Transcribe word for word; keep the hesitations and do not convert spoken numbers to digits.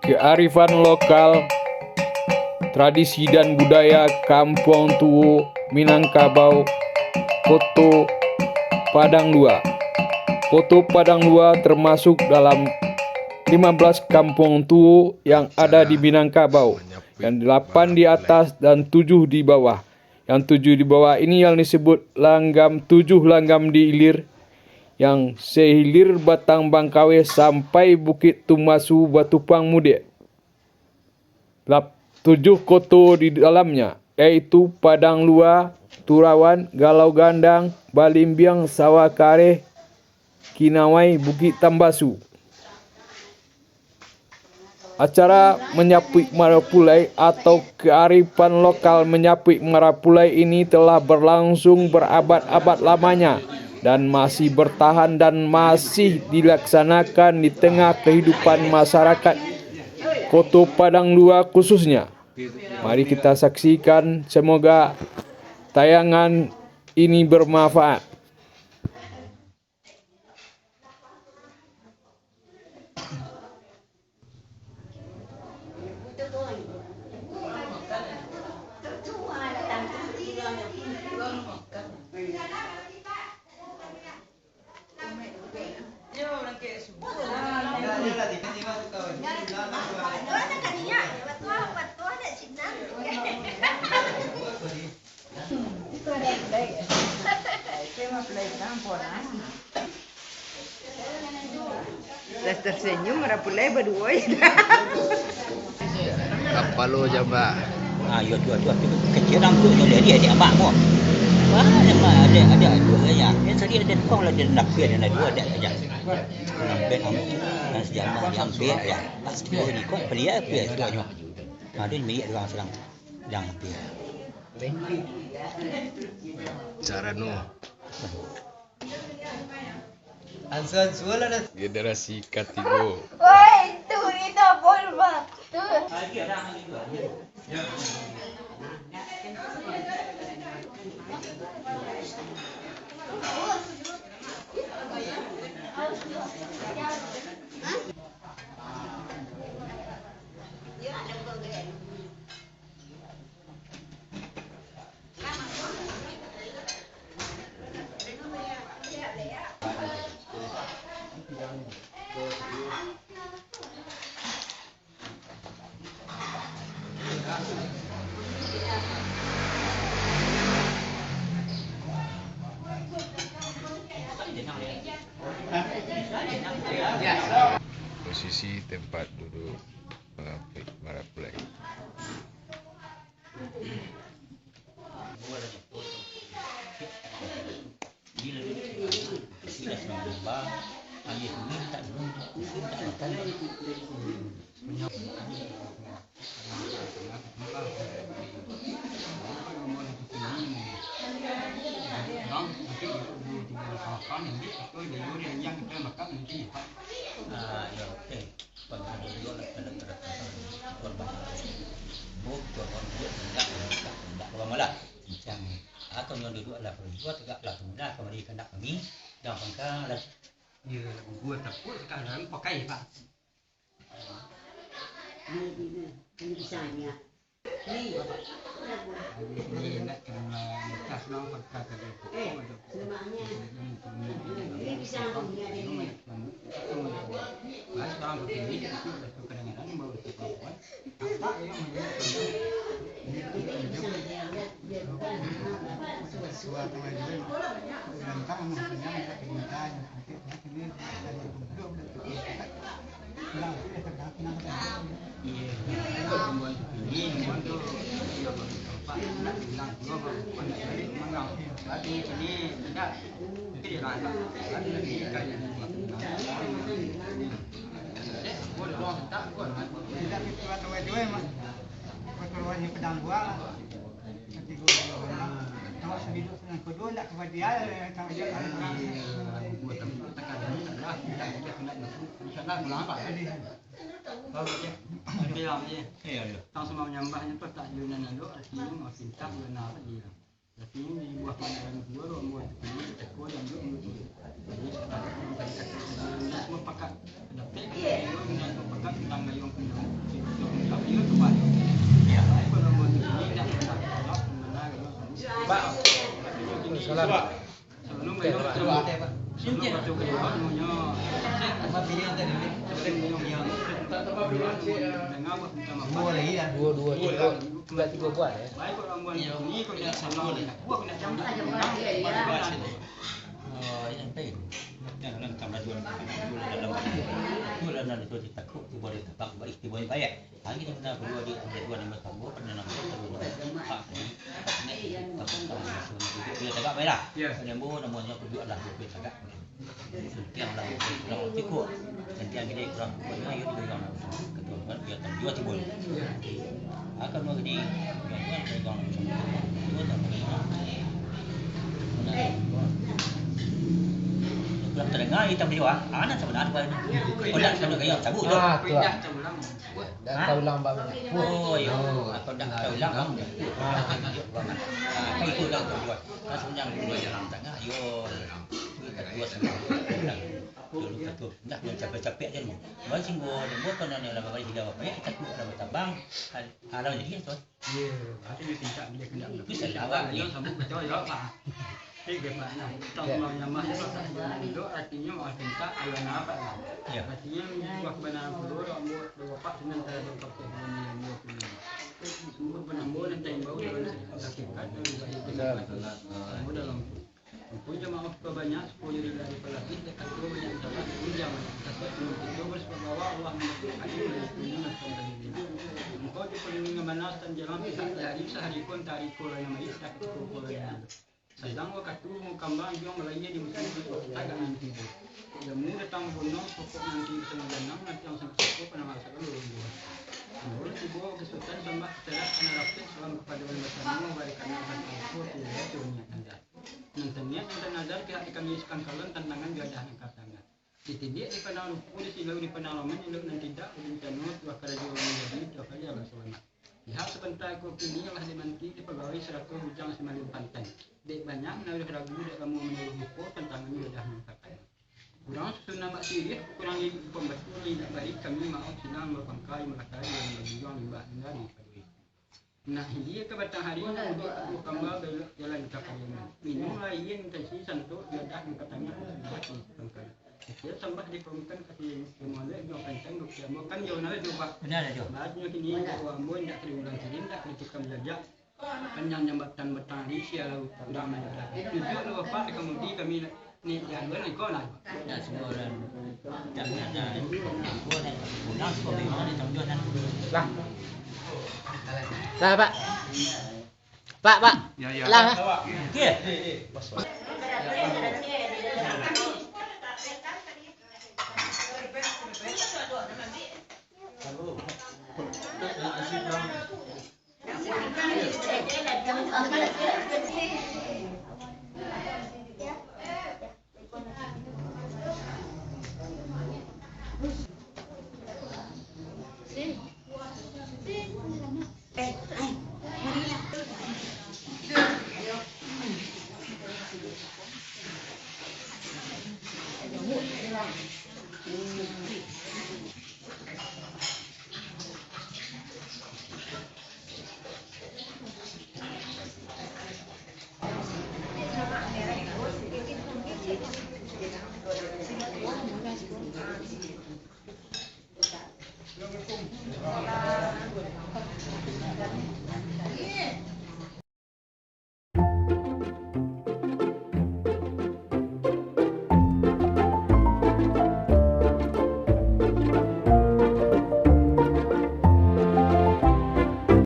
Kearifan lokal, tradisi dan budaya Kampuang Tuo Minangkabau, Koto Padang Lua. Koto Padang Lua termasuk dalam lima belas kampuang tuo yang ada di Minangkabau, yang delapan di atas dan tujuh di bawah. Yang tujuh di bawah ini yang disebut langgam, tujuh langgam di ilir, yang sahilir Batang Bangkaweh sampai Bukik Tumbasu Batupang Mudek. Lap-, tujuh koto di dalamnya, yaitu Padang Lua, Turawan, Galau Gandang, Balimbiang, Sawah Kareh, Kinawai, Bukik Tambasu. Acara manyapuik marapulai atau kearifan lokal manyapuik marapulai ini telah berlangsung berabad-abad lamanya dan masih bertahan dan masih dilaksanakan di tengah kehidupan masyarakat Koto Padang Lua khususnya. Mari kita saksikan, semoga tayangan ini bermanfaat. Lah tersenyum, marapulai baduo. Kapalo jambak. Ah, iyo tu, tu, tu. Kecil rangkuk tu, dia, dia, dia amak mo. Wah, ada, ada, ada, ada, ya. Yang tadi ada tukang lah, dia nak, dia nak dua, ada, ada. Nampak, nampak. Dan sejaman dia ambil, ya. Pas dua ni, kok beli apa ya, tuanya? Nah, dia milik orang seorang. Yang ambil. Cara no. Ansua-ansua lah dah. Generasi katigo. Woi, tu Ina Bolma. Tu. Posisi tempat duduk marapulai. Ah, iyo, oke. Pado duduak lah, pado, pado, pado, korban. Bo, korban duduak, indak, indak, indak, korban malah. Macam ni. Atau nyo duduak lah, korban duduak, tegak lah, kemudian kamari kandak kami, jangan pangka lah. Iyo, gua takut sekarang pakai, Pak. Ini, ini, ini pisangnya. Tang sama manyambahnyo tu tak junan ado, artinyo mapintak bana tadi. Artinyo di buah pandangan dua, dua buah tadi, teko dan dua buah tadi. Jadi, mupakat dapek, mupakat tentang gayuang pinang. Duo lagi lah. Duo, duo, tigo. Tigo buah, ya. Oh, yang lain. Yang dalam tambah duo, duo dalam, duo dalam, duo ditakuk, tibo ditabang, baik, tibo dibayar. Hari ni bana duo di, duo ni tambah, pernah nambah, duo ni. Pak ni, pak ni, tak, tak, tak, tak, tak, tagak bae lah. Ya. Yang bawa namanya duo lah, duo tagak. Sentiang lah, kurang tigo. Sentiang gede kurang tigo, yo, yo, yo, yo. Ketua kan, yo, yo, tigo. Akan mau gede, yo, yo, yo, yo, yo. Kurang terdengar, hitam di bawah. Anak sebenarnya apa ini? Oh, tak, sama gaya cabut tu. Ah, tu lah. Dah tahu lambat. Oh, yo. Atau dah tahu lambat. Ah, itu dah tahu. Kan sebenarnya dua jalan tengah, yo. Dua, dua, dua. Dulu tu, ndak, ndak capek-capek je, mo. Bang singgo, mo, kono ni lah, bang, higa, bang, ya, takut lah, batabang. Hal, hal jadi, ya, tuan. Iya, artinya pinta dia kena. Bisa lah, bang. Yang sambut betul, ya, Pak. Tiga, Pak. Nah, tak mau nyamah, ya, Pak. Itu artinya mau pinta, ayo, apa, Pak? Ya. Artinya, buah kebenaran dulu, ambo, dua, Pak, senang saya berkata, yang dia punya. Sungguh penambo nan taimbau dalam sakit, sakit, dan baik. Ambo dalam Ampun jamaah ka banyak, supayo dek dari palapih, dek kato banyak salah, dek ujang banyak kasar, dengan kito basabab bahwa Allah mambatuakan ilmu ilmu nan pandai diri. Engkau diparinduang bana, sanjalang pihak di hari, sahari ko antah hari ko lah nan maiak, sakit ko ko lah nan maiak. Sadang wakatu mukambang juang balayia di musim, waktu tagak nan tibo. Jamu datang gondong, pokok nanti sama janang, nanti yang sakit ko panang rasakan dulu buah. Ambo tibo kesulitan, sambah kecelakaan rapid, salam kepada orang bersama, barikan akan aku, tiada tu niat anda. Nan taniaik, nan tanazar, pihak di kami sukangkalon, tantangan juadah nan ka tangah. Ditilik di padang rupo, disilau di padang laman, elok nan tidak, bencano, tuah karajo manjadi, tuah karajo lah salamat. Pihak sabanta ko kini lah dimanti, dipagawai sarato bujang simalin pantan. Dek banyak manaruih ragu, dek lamo manaruih lupo, tantangan juadah nan ka tangah. Kurang susunan bak siriah, kurang lilih pambatua, indak baik kami maoh silang bapangka, makatai, nan bajuang limbah nan dari padusi. Nak hilia ka batang hari, nak mudik ka Pulau Kamba, balok jalan ka Pariaman. Minum lah aia nan taisi santok, juadah nan ka tangah, sambah di pangka. Kecil sambah di pangka, kasi yang molek, jual kancang, duk kiambo kan jauh nalai tu, Pak. Bana lah, Jo. Bahasnyo kini, bahwa ambo indak ka diulang sirin, indak ka ditukang jajak. Panjang jambatan batang ari, sia laut urang manjaga. Tujuak lah Bapak, kamudi kami nak Ni, jan buat iko lah. Dah semua orang. Dah, dah, dah. Pulang sekolah, dah, dah, dah. Lah. Lah, Pak. Pak, Pak. Ya, ya. Lah, lah. Okey.